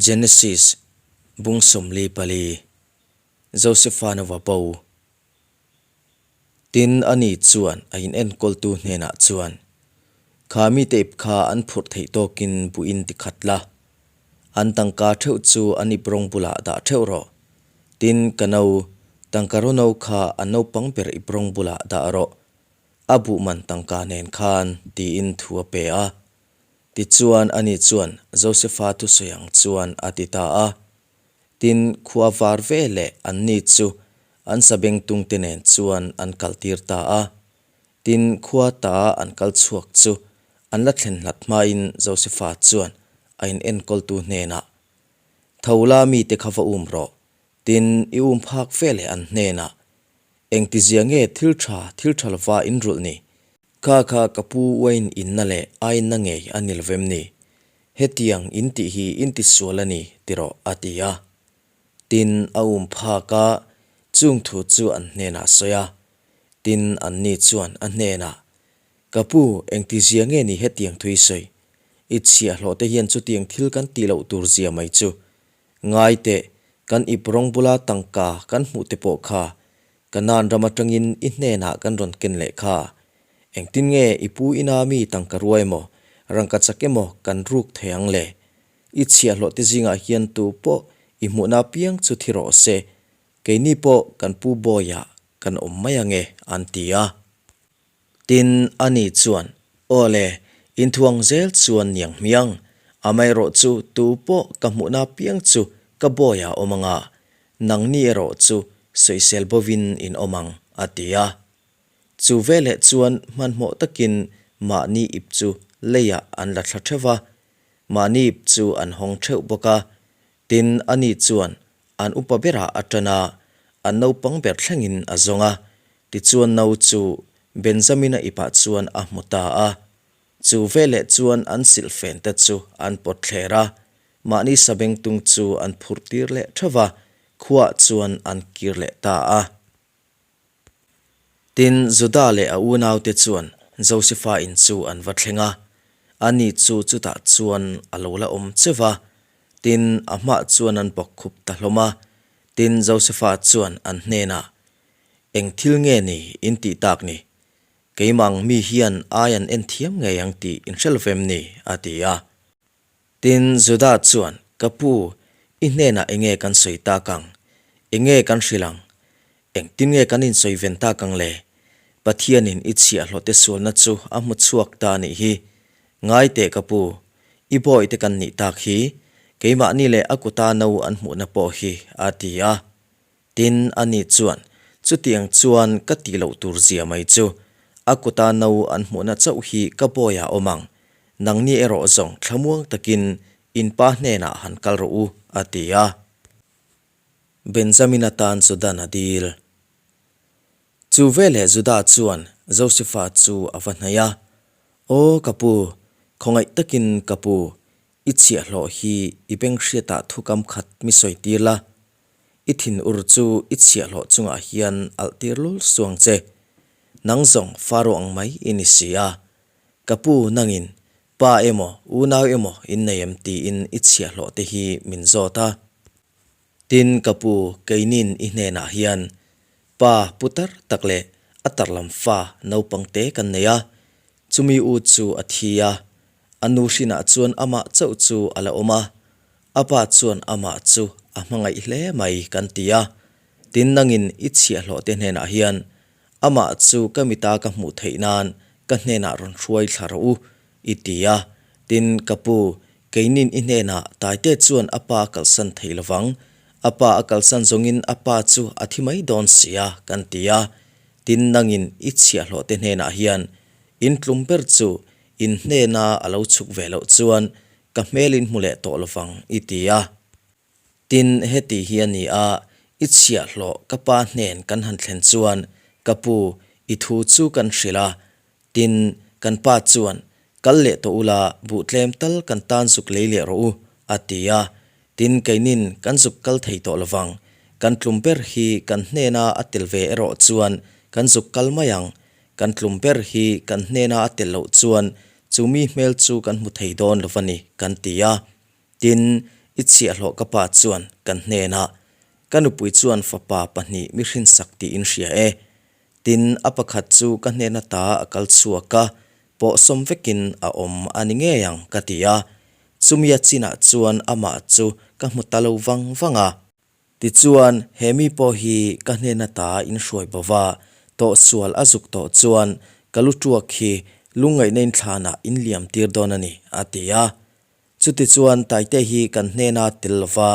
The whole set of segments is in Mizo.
Genesis bung 44, Josefa nova bo. Tin, ani chuan a inenkawltu hnenah chuan, Kha mite ip kha an phurh theih tawkin buin ti khat la, an tangka theuh chu an ip rawng bulah dah theuh rawh. Tin, ka no, tangka rawno kha a naupang ber ip rawng bulah dah rawh, a buh man tangka nen khan, tiin thu a pe a. Tichuan, ani chuan Josefa thusawi ang chuan a ti ta a. Tin, khua var ve leh anni chu an sabengtungte nen chuan an kaltir ta a. Tin, khua ta an kal chhuak chu an la thlen hlat hmain Josefa chuan a inenkawltu hnenah, Tho la mite kha va um rawh, tin, i um phak ve leh an hnenah, Engtizia nge thil tha thil tha lova in rulh ni? Kha kha ka pu uain inna leh ainna ngei a ni lovem ni? Hetiang in tih hi in ti sual a ni tiraw a ti a. Tin, a um phak a, chung thu chu an hnenah a sawi a. Tin, anni chuan a hnenah, Ka pu, engtizia nge ni hetiang thu i sawi? I chhiahhlawh te hian chutiang thil kan tih loh tur zia mai chu. Ngai teh, kan ip rawng bula tangka kan hmuh te pawh kha Kanaan ram atangin i hnenah kan rawn ken leh kha. Engtin nge i pu ina mi tangka rua emaw, rangka chak emaw kan ruk thei ang le? I chhiahhlawh te zingah hian tu pawh i hmuhna piang chu thi rawh se, keini pawh kan pu bawiah kan awm mai ange, an ti a. Tin, ani chuan, Aw le, inthuang zel chuan niang hmiang, amaherawh chu tu pawh ka hmuhna piang chu ka bawiah a awm ang a, nangni erawh chu sawisel bovin in awm ang, a ti a. Chu veleh chuan hmanhmawh takin mahni ip chu leiah an la thla theuh va, mahni ip chu an hawng theuh bawk a. Tin, ani chuan An upa berah a tan a, an naupang ber thlengin a zawng a. Tichuan no chu Benjamina ipah chuan a hmu ta a. Chu veleh chuan an silhfen te chu an pawt thler a, mahni sabengtung chu an phurh tir leh theuh va, khuaah chuan an kir leh ta a. Tin, Juda leh a unaute chuan Josefa in chu an va thleng a, ani chu chutah chuan a lo la awm che va. Tin, a hmah chuan an bawk khup ta hlawm a. Tin, Josefa chuan an hnenah, Eng thil nge ni in tih tak ni? Keimah ang mi hian ai an en thiam ngei ang tih in hre lovem ni? a ti a. Tin, Juda chuan, Ka pu, i hnenah enge kan sawi tak ang? Enge kan hrilh ang? Engtin nge kan insawi ven tak ang le? Pathianin i chhiahhlawhte sualna chu a hmu chhuak ta a nih hi. Ngai teh ka pu, i bawihte kan nih tak hi, keimahni leh a kuta no an hmuhna pawh hi, a ti a. Tin, ani chuan, Chutiang chuan ka tih loh tur zia mai chu, a kuta no an hmuhna chauh hi ka bawiah awm ang, nangni erawh zawng thlamuang takin in pa hnenah han kal rawh u, a ti a. Benjamina tan Judan a dil. Chu veleh Juda chuan Josefa chu a va hnaih a, Aw ka pu, khawngaih takin ka pu, I chhiahhlawh hi i beng hriatah thukam khat mi sawi tir la, i thin ur chu i chhiahhlawh chungah hian alh tir lul suang che. Nang zawng Faro ang mai i ni si a. Ka pu nangin pa emaw unau emaw in nei em tiin i chhiahhlawh te hi min zawt a. Tin ka pu keinin i hnenah hian pa putar tak leh a tarlam fa naupang te kan nei a, chumi u chu a thi a, A nu hrinah chuan amah chauh chu a la awm a, a pa chuan amah chu a hmangaih hle mai kan ti a. Tin nangin i chhiahhlawh te hnenah hian amah chu ka mita ka hmuh theih nan ka hnenah rawn hruai thla rawh u i ti a. Tin ka pu, keinin i hnenah Taite chuan a pa a kalsan thei lovang, a pa a kalsan zawngin a pa chu a thi mai dawn si a kan ti a. Tin nangin i chhiahhlawh te hnenah hian in tlum ber chu In hnena a lo chhuk ve loh chuan ka hmel in hmu leh tawh lovang i ti a. Tin, heti hi a ni a, i chhiahhlawh ka pa hnen kan han thlen chuan ka pu, i thu chu kan hrilh a. Tin, kan pa chuan, Kal leh tawh ula, buh tlem tal kan tan zuk lei leh rawh u, a ti a. Tin, keinin kan zuk kal thei tawh lovang, kan tlum ber hi kan hnena a tel ve erawh chuan kan zuk kal mai ang, Kan tlum ber hi kan hnena a tel loh chuan chu mi hmel chu kan hmu thei dawn lo va ni, kan ti a. Tin, I chhiahhlawh ka pa chuan kan hnenah, Ka nupui chuan fapa pahnih mi hrinsak tih in hria e. Tin, a pakhat chu ka hnen ata a kal chhuak a, pawhsawm vekin a awm a ni ngei ang ka ti a. Chumi a chinah chuan amah chu ka hmu ta lo vang vang a. Tichuan, he mi pawh hi ka hnen ata in hruai bo va, tawhsual a zuk tawh chuan ka lu tuak hi lungngaihna inthlanah in liam tir dawn a ni, a ti a. Chutichuan Taite hi kan hnena tel lova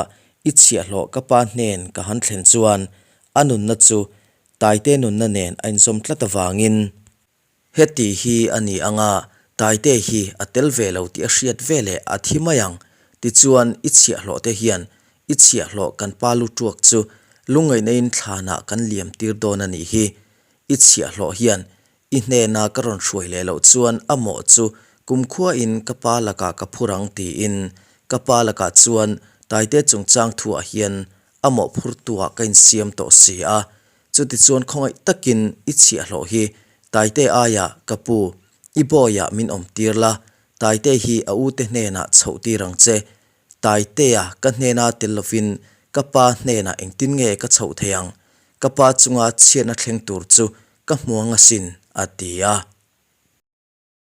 i chhiahhlawh ka pa hnen ka han thlen chuan a nunna chu Taite nunna nen a inzawm tlat avangin heti hi a ni anga Taite hi a tel ve lo tih a hriat ve leh a thi mai ang. Tichuan i chhiahhlawh te hian i chhiahhlawh kan pa lu tuak chu lungngaihna in thlanah kan liam tir dawn a nih hi. I chhiahhlawh hian I hnena ka rawn hruai leh loh chuan a mawh chu kumkhuain ka pa lakah ka phur ang tiin ka pa lakah chuan Taite chungchang thuah hian a mawh phurtuah ka insiam tawh si a. Chutichuan khawngaih takin i chhiahhlawh hi Taite aiah ka pu, i bawiah min awmtir la, Taite hi a ute hnenah chhoh tir ang che. Taitea ka hnena tel lovin ka pa hnenah engtin nge ka chhoh thei ang? Ka pa chunga chhiatna thleng tur chu Ka hmuang asin, a ti a.